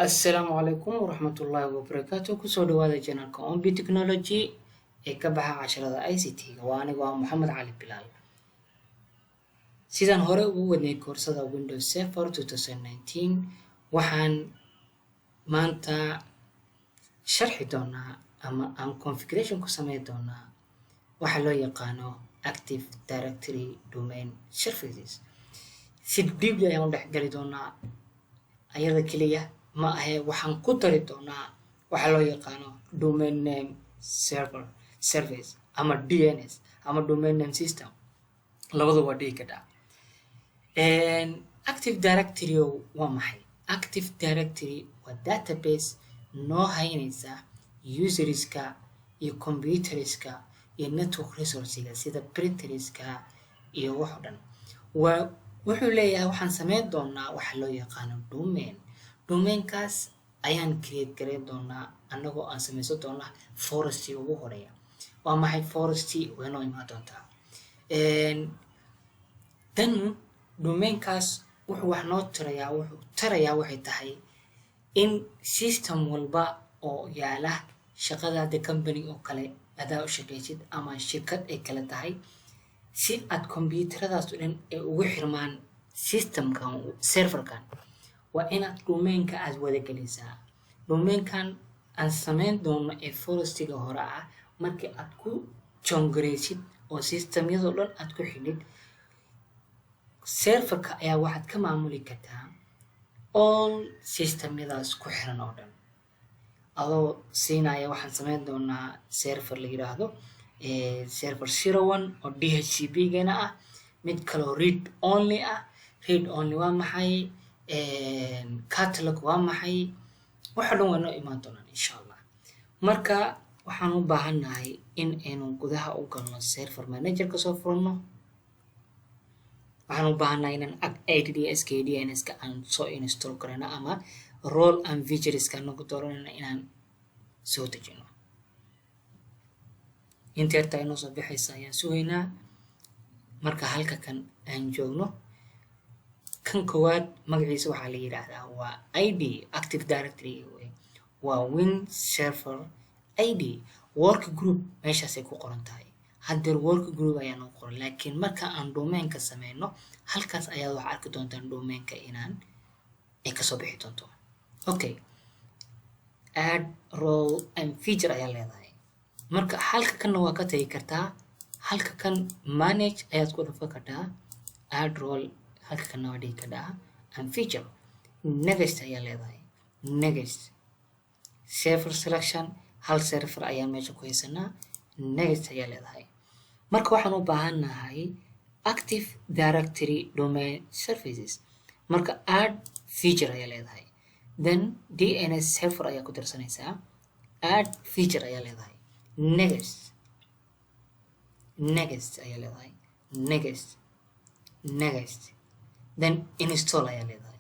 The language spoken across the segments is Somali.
Assalaamu calaykum waraxmatullaahi wabarakaatu. Kusoo dhawaada channelka Ombi Technology ee ka baxa casharada ICT-ga. Waa anigu, ah Moxamed Cali Bilaal. Sidaan hore ugu wadnay koorsada Windows Server 2019, waxaan maanta sharxi doonaa ama aan configuration ku sameyn doonaa waxa loo yaqaano Active Directory Domain Services. Si deeply ayaan u dhexgali doonaa. Ayada keliya ma ahe, waxaan ku dari doonaa waxa loo yaqaano Domain Name Server Service ama DNS ama Domain Name System, labadu waa dhihi kadhaa. Active Directory waa maxay? Active Directory waa database noo haynaysa userska iyo computerska iyo network resourcega, sida printerska iyo wax o dhan. Waa wuxuu leeyahay, waxaan sameyn doonaa waxa loo yaqaano domain. Domainkaas ayaan create gareyn doonaa annagoo aan samaysan doonaa forest ugu horeeya. Waa maxay forest? Way noo imaan doontaa. Then domainkaas wuxuu wax noo tirayaa, wuxuu tarayaa waxay tahay in system walba oo yaala shaqada hadda company oo kale adaa u shaqaysid ama shirkad ay kale tahay, si aad computeradaas oo dhan ay ugu xirmaan systemkan, serverkan, waa inaad domainka aad wada gelisaa. Domainkan aan sameyn doono ee forestiga hore ah, markii aad ku join garaysid oo systemyadoo dhan aad ku xidhid, serverka ayaa waxaad ka maamuli kartaa all systemyadaas ku xiran oo dhan, adoo siinaya. Waxaan sameyn doonaa server la yiraahdo server 01 oo DHCP gana ah, mid kaloo read only ah. Read only waa maxay? Catalog waa maxay? Waxa dhan waa noo imaan doonaan, insha Allah. Marka waxaan u baahannahay in aynu gudaha u galno, Server Manager kasoo furno. Waxaan u baahannahay inaan ADDS ka DNS ka aan soo install garayno ama role and featureska nagu dooranayna inaan soo dejino. Inteerta inoo soo bixaysa ayaan sugaynaa. Marka halka kan aan joogno, kan koowaad magaciisa waxaa la yidhaahdaa waa AD, Active Directory waa Win Server AD work group. Meeshaasay ku qoran tahay. Haddeer work group ayaa noo qoran, laakiin marka aan domainka sameyno, halkaas ayaad waxaa arki doontaan domainka inaan ay kasoo bixi doonto. Okay, add role and feature ayaa leedahay. Marka halka kanna waa ka tagi kartaa, halka kan manage ayaad ku dhufan kartaa, add role halka kanna waa dhigi kartaa and feature. Next ayaa leedahay, next. Server selection, hal server ayaan meesha ku haysanaa. Next ayaa leedahay. Marka waxaan u baahannahay Active Directory Domain Services. Marka add feature ayaa leedahay, then DNS server ayaa ku darsanaysaa. Add feature ayaa leedahay, next, next ayaa leedahay, next, next, then install ayaa leedahay.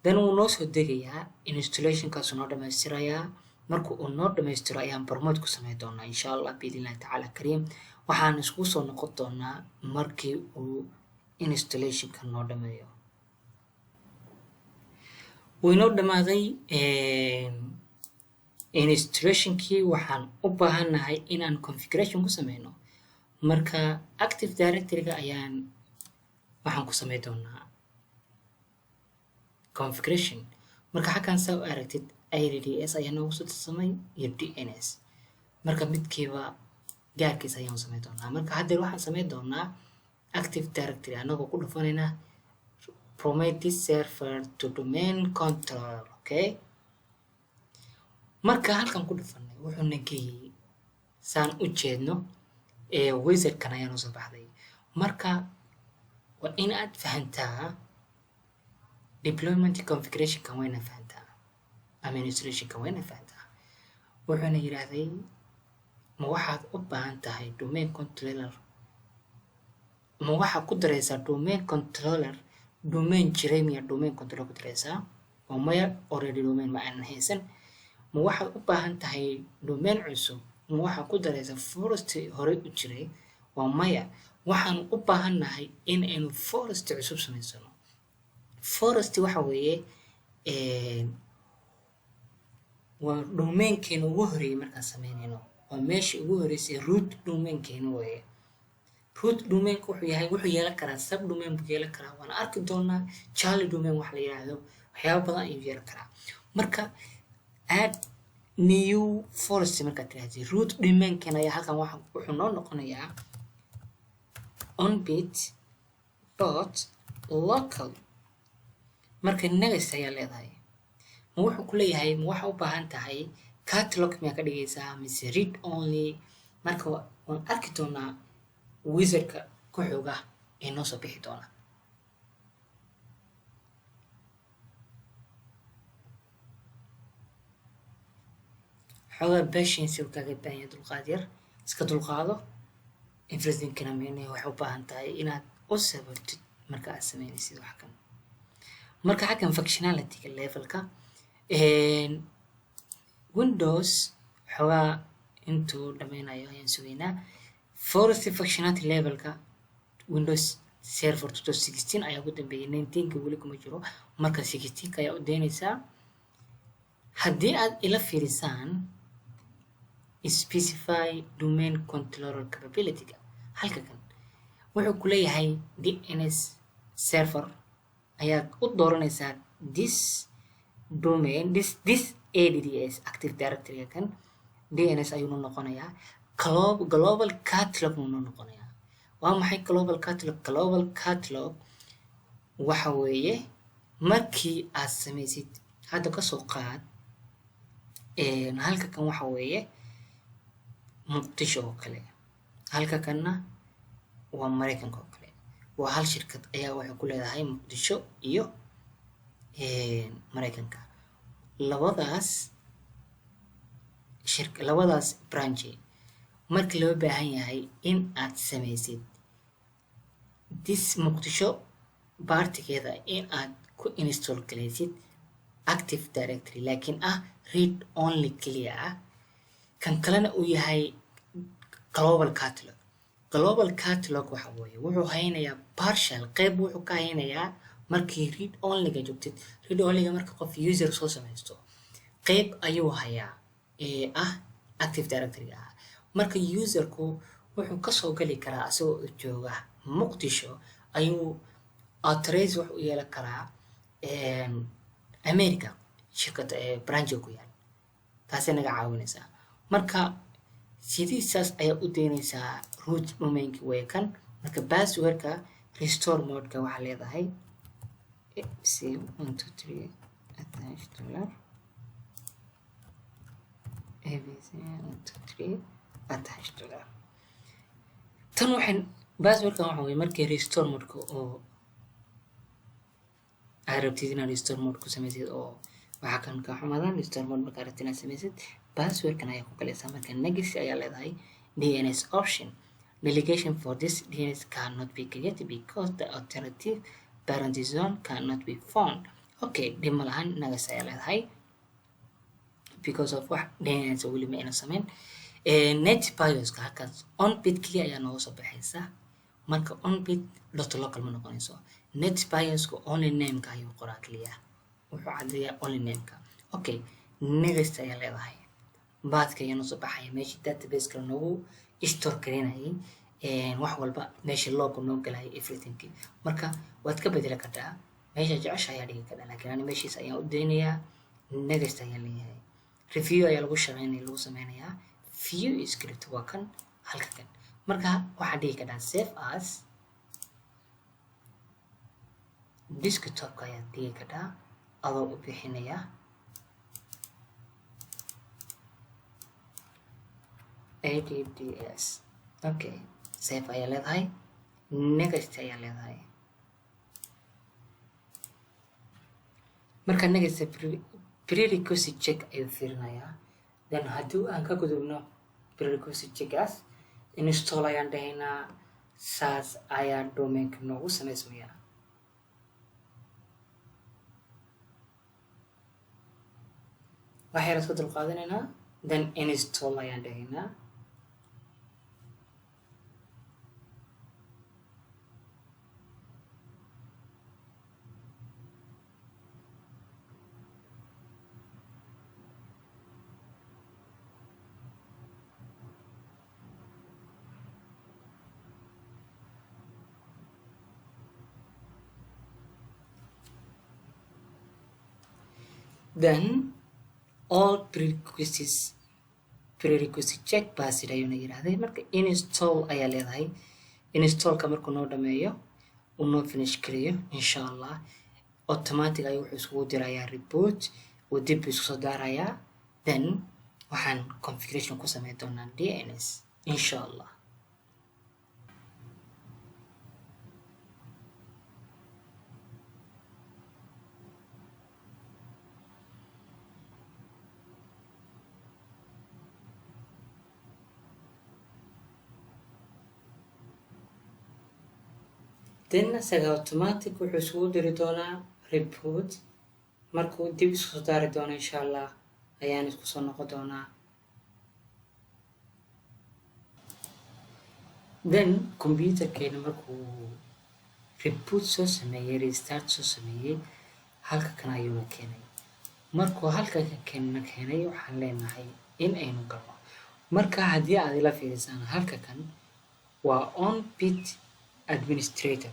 Then wuu noo soo degayaa, installationkaasu noo dhamaystirayaa. Marka uu noo dhamaystiro ayaan promote ku sameyn doonaa, insha Allah, biidnillahi tacaala kariim. Waxaan isku soo noqon doonaa markii uu installationka noo dhameeyo. Wuu inoo dhamaaday installationkii. Waxaan u baahannahay inaan configuration ku sameyno. Marka Active Directory-ga ayaan waxaan ku sameyn doonaa configuration. Marka xaggan saa u aragtid, ADDS ayaa noogu soo dirsamay iyo DNS. Marka midkiiba gaarkiisa ayaan sameyn doonaa. Marka haddeer waxaan sameyn doonaa Active Directory, anagoo ku dhufanaynaa promote this server to domain controller. Okay, marka halkan ku dhufanay, wuxuuna geeyey saan u jeedno ee wizardkan ayaa noo soo baxday. Marka waa in aad fahantaa deployment configurationkan, waa inaad fahantaa ama installationkan waa inaad fahantaa. Wuxuuna yidhaahday, ma waxaad u baahan tahay domain controller? Ma waxaad ku daraysaa domain controller? Domain jiray miya domain controller ku daraysaa? Oo maya, already domain ma aanan haysan. Ma waxaad u baahan tahay domain cusub? Ma waxaad ku daraysaa forest horey u jiray? Waa maya. Waxaan u baahannahay in aynu forest cusub samaysano. Forest waxa weeye Waa domainkeena ugu horeeyay markaan sameynayno, waa meesha ugu horeysay, root domainkeena weeye. Root domainka wuxuu yahay, wuxuu yeelan karaa subdomain buu yeelan karaa, waana arki doonaa. Child domain wax la yiraahdo, waxyaabo badan ayuu yeelan karaa. Marka add new forest markaad tirahdid, root domainkeena ayaa halkan waxa wuxuu noo noqonayaa onbit.local. Marka next ayaa leedahay. Ma wuxuu ku leeyahay, ma waxa u baahan tahay catalog miyaa ka dhigaysaa mise read only? Marka waan arki doonaa wizardka ku xoga ee noo soo bixi doona. Xoogaa patience uu kaaga baahan yahay, dulqaad yar, iska dulqaado. Everythingkana micnahe waxay u baahan tahay inaad u sabirtid marka aad sameynaysid wax kan. Marka xaggan functionality-ga levelka Windows xoogaa intuu dhameynayo ayaan sugaynaa. Forest functionality levelka Windows Server 2016 ayaa ugu dambeeyay, 19ka weli kuma jiro. Marka 16ka ayaa u daynaysaa. Haddii aad ila fiirisaan specify domain controller capability-ga, halka kan wuxuu ku leeyahay DNS server ayaad u dooranaysaa this domain, this ADDS Active Directory. Kan DNS ayuuna noqonayaa, global catalog uuna noqonayaa. Waa maxay global catalog? Global catalog waxa weeye markii aad samaysid, hadda kasoo qaad halka kan waxa weeye Muqdisho oo kale, halka kanna waa Maraykanka oo kale. Waa hal shirkad ayaa waxay ku leedahay Muqdisho iyo Maraykanka, labadaas shirk, labadaas branch. Marka loo baahan yahay in aad samaysid this Muqdisho partigeeda in aad ku install galaysid Active Directory, laakiin ah read only keliya ah, kan kalena uu yahay global catalog. Global catalog waxa weeye wuxuu haynayaa partial, qeyb wuxuu ka haynayaa markii read onlyga joogtid. Read onlyga marka qof user soo samaysto, qeyb ayuu hayaa ee ah Active Directory ah. Marka userku wuxuu kasoo gali karaa asagoo jooga Muqdisho ayuu authorize wax u yeelan karaa America shirkadda ee branchiga ku yaal. Taasay naga caawinaysaa. Marka sidiisaas ayaa u daynaysaa. Root domainki way kan. Marka passwordka restore modeka waxaa leedahay c 123 attach dollar abc 123 attach dollar. Tan waxay passwordkan waxa weye markii restore modeka oo aad rabtid inaad restore mode ku samaysid oo waxaa kan ka xumaadaan, restore mode markaa rabtid inaad samaysid, passwordkan ayaa ku galaysaa. Marka next ayaa leedahay. DNS option delegation for this DNS cannot be created because the alternative parent zone cannot be found. Okay, dhib ma lahan, next ayaa leedahay, because of wax DNS weli ma ayna samayn. NetBIOS-ka halkaas onbit keliya ayaa nooga soo baxaysa. Marka onbit.local ma noqonayso. NetBIOS-ka only nameka ayuu qoraa keliya, wuxuu caddeeyaa only nameka. Okay, next ayaa leedahay. Pathka ayaa noo soo baxaya, meeshii database-ka noogu store gareynayay wax walba, meesha logga noo galayay, everything. Marka waad ka bedeli kartaa, meesha jecesha ayaa dhigi kartaa, laakiin ani meeshiis ayaan u daynayaa. Next ayaa leeyahay. Review ayaa lagu shaqeynaya, lagu sameynayaa view script, waa kan halka kan. Marka waxaad dhigi kartaa save as, desktopka ayaad dhigi kartaa adoo u bixinaya ADDS. Okay, save ayaa leedahay, next ayaa leedahay. Marka next, prerequisite check ayuu fiirinayaa. Then haddii aan ka gudubno prerequisite checkaas, install ayaan dhahaynaa. Saas ayaa domainka noogu samaysmayaa. Waxyar iska dulqaadanaynaa, then install ayaan dhahaynaa. Then all prerequisites, prerequisite check passed ayuuna yidhaahday. Marka install ayaa leedahay. Installka markuu noo dhameeyo, uu noo finish gareeyo, insha Allah automatic ayuu wuxuu iskugu dirayaa reboot, uu dib isku soo daarayaa. Then waxaan configuration ku sameyn doonaa DNS, insha Allah. Then isaga automatic wuxuu isugu diri doonaa reboot. Markuu dib isku soo daari doono, insha Allah, ayaan isku soo noqon doonaa. Then computerkeena markuu reboot soo sameeyey, restart soo sameeyey, halka kan ayuuna keenay. Markuu halka kan keenay, waxaan leenahay in aynu galno. Marka haddii aad ila fiirisaan, halka kan waa on bit administrator.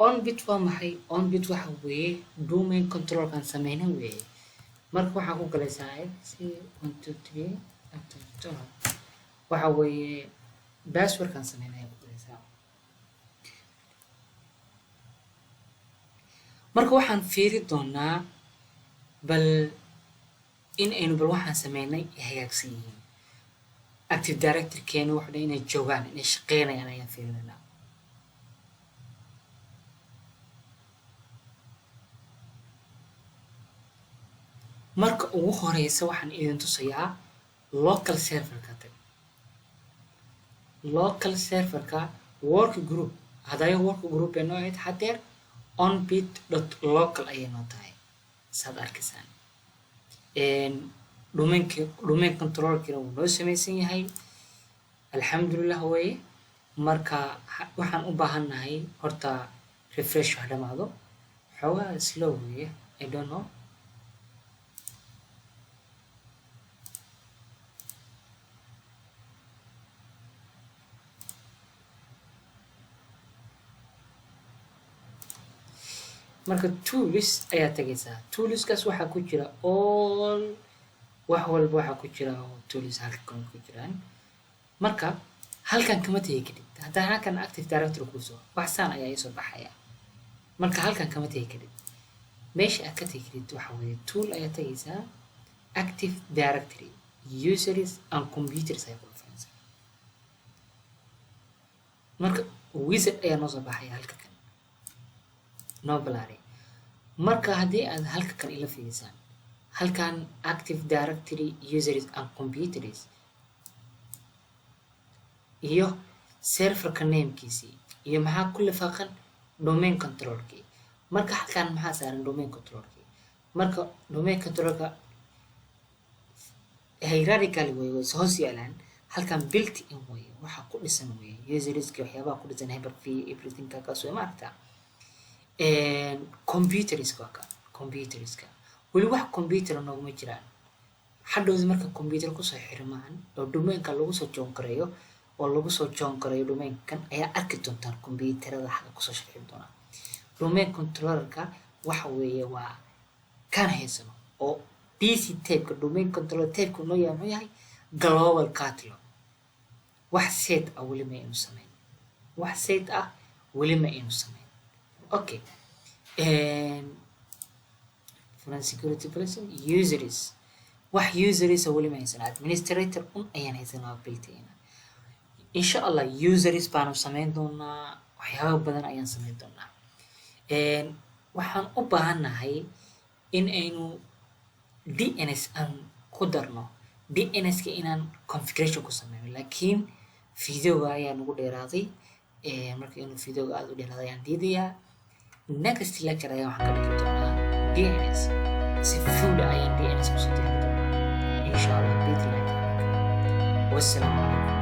On bit waa maxay? On bit waxa weeye domain controlkan sameyna weeye. Marka waxaa ku galaysaa c 1 2 3. Waxa weeye passwordkan sameynaya ku galaysaa. Marka waxaan fiiri doonaa bal in aynu bal waxaan sameynay ay hagaagsan yihiin. Active Directory keena wuxuu dhan inay joogaan, inay shaqeynayaan ayaan fiirinaynaa. Marka ugu horeysa waxaan idin tusayaa local serverka. Tag local serverka, work group. Hadayo work group ay noo ahayd, hadeer onbit.local ayay noo tahay, saad arkaysaan. Domainki, domain controllerkina wuu noo samaysan yahay, alxamdulilah weye. Marka waxaan u baahannahay horta refresh ha dhamaado. Xoogaa slow weye, I don't know. Marka tools ayaa tagaysaa. Toolskaas waxaa ku jira all, wax walba waxaa ku jira oo tools halkan ku jiraan. Marka halkan kama tegi kadib. Haddaan halkan Active Directory kusoo wax saan ayaa iisoo baxaya. Marka halkan kama tegi kadib. Meesha aad ka tegi kadib waxa weeye tool ayaa tagaysaa, Active Directory users and computers ayaa ku dhufanaysaa. Marka wizard ayaa noo soo baxaya halka kan noo balaaray. Marka haddii aad halka kan ila fiirisaan, halkan Active Directory users and computers iyo serverka namekiisii iyo maxaa ku lifaaqan domain controlkii. Marka halkan maxaa saaran? Domain controlkii. Marka domain controlka hierarchically way way hoos yaalaan. Halkan built in way, waxa ku dhisan way userska, waxyaabaha ku dhisan Hyper V, everything kaas way. Maaragtaa computerska waa ka computerska weli wax computer nooguma jiraan. Hadhowdi marka computer kusoo xirmaan oo domainka lagu soo join gareeyo oo lagu soo join gareeyo domainkan, ayaa arki doontaan computerada xagga kusoo sharxi doonaa. Domain controllerka waxa weeye waa kan haysano oo DC typeka. Domain controller typeka noo yahay muxuu yahay? Global catalog. Wax set ah weli ma aynu samayn, wax set ah weli ma aynu samayn. Okay, foreign security policy users, wax users weli ma haysan. Administrator un ayaan haysanaa built-in. Insha Allah users baanu samayn doonaa, waxyaabo badan ayaan samayn doonaa. Waxaan u baahannahay in aynu DNS aan ku darno, DNS-ka inaan configuration ku sameyno, laakiin videoga ayaa nagu dheeraaday. Marka inuu videoga aada u dheeraaday ayaan diidayaa. Next lecture ayaa waxaan ka dhigi doonaa DNS. Si full ayaan DNS kusoo diyaari doonaa, insha Allah, biidnillahi taala. Wassalaamu calaykum.